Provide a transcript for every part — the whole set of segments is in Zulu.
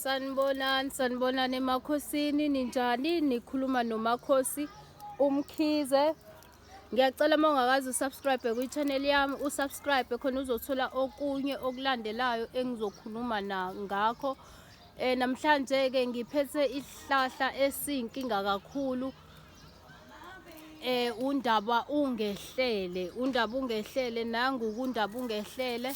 Sanibonani, sanibonani emakhosini, ninjani? Nikhuluma noMakhosi uMkhize. Ngiyacela uma ungakaze usubscribe kwi-channel yami, usubscribe khona uzothola okunye okulandelayo engizokhuluma na ngakho. Namhlanje ke ngiphethe isihlahla esiyinkinga kakhulu. Undaba ungehlele, undaba ungehlele nangu kundaba ungehlele.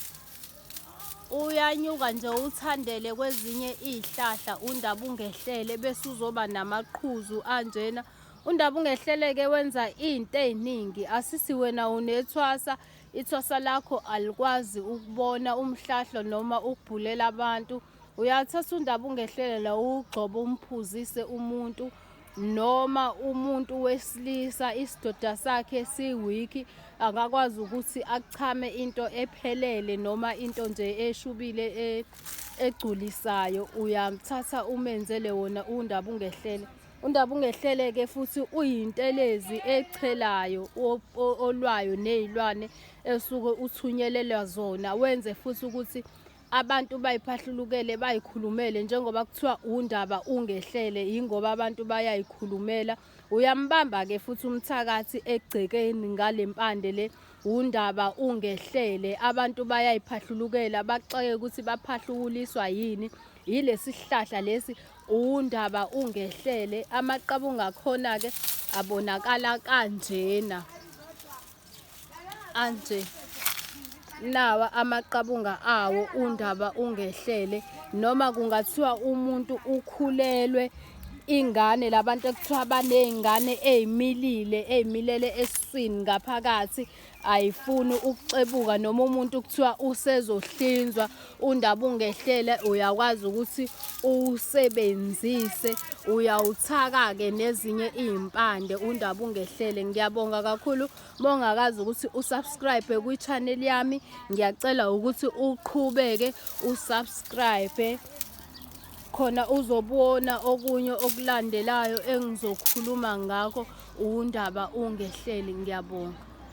Uyanyuka nje uthandele kwezinye iy'hlahla undaba ungehlele bese uzoba namaqhuzu anjena. Undaba ungehlele-ke wenza iy'nto ey'ningi. Asithi wena unethwasa, ithwasa lakho alikwazi ukubona umhlahlo noma ukubhulela abantu. Uyathatha undaba ungehlele la uwugxobe umphuzise umuntu noma umuntu wesilisa isidoda sakhe siwiki akakwazi ukuthi achame into ephelele noma into nje eshubile e, egculisayo uyamthatha umenzele wona undaba ungehlele undaba ungehlele ke futhi uyintelezi echelayo olwayo nezilwane esuke uthunyelelwa zona wenze futhi ukuthi abantu bayiphahlulukele bayikhulumele njengoba kuthiwa undaba ungehlele yingoba abantu bayayikhulumela uyambamba ke futhi umthakathi egcekeni ngale mpande le undaba ungehlele abantu bayayiphahlulukela baxeke ukuthi baphahlukuliswa yini yilesi sihlahla lesi undaba ungehlele amaqabunga akhona ke abonakala kanjena anje nawa amaqabunga awo undaba ungehlele noma kungathiwa umuntu ukhulelwe ingane labantu ekuthiwa baney'ngane ey'milile ey'milele esiswini ngaphakathi ayifuni ukuxebuka noma umuntu kuthiwa usezohlinzwa undaba ungehlele uyakwazi ukuthi uwusebenzise uyawuthaka-ke nezinye iy'mpande undaba ungehlele ngiyabonga kakhulu mongakazi ukuthi usubscribe kwi-channel yami ngiyacela ukuthi uqhubeke usubscribe khona uzobona okunye okulandelayo engizokhuluma ngakho undaba ungehleli ngiyabonga.